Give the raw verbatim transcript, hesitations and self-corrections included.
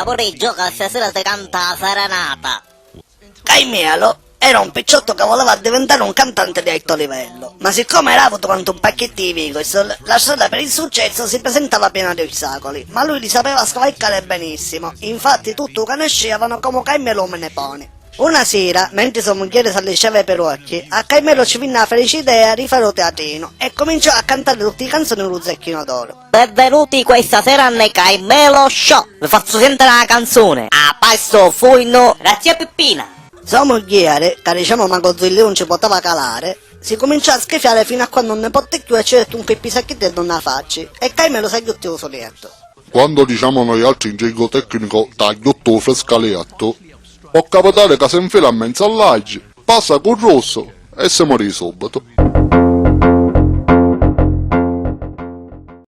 Purì, gioca stasera ti canta a serenata. Caimelo era un picciotto che voleva diventare un cantante di alto livello, ma siccome era avuto quanto un pacchetto di virus, la strada per il successo si presentava piena di ostacoli, ma lui li sapeva scavalcare benissimo, infatti tutti lo conoscevano come Caimelo Meneponi. Una sera, mentre sua mugghiere s'allisciava i perocchi, a Caimelo ci venne la felice idea di fare lo teatrino e cominciò a cantare tutte le canzoni dello Zecchino d'Oro. Benvenuti questa sera nel Caimelo Show. Vi faccio sentire una canzone. A pasto fuino, grazie Peppina. Sua mugghiere, che diciamo ma con zio Leo non ci poteva calare, si cominciò a schifiare fino a quando non ne potte più e ci dette un colpo di sacchetteddu nella faccia e Caimelo s'agghiuttò su letto. Quando diciamo noi altri in gergo tecnico t'agghiutto frescalietto, può capitare che si infila in mezzo all'aggi, passa col rosso e si muore subito.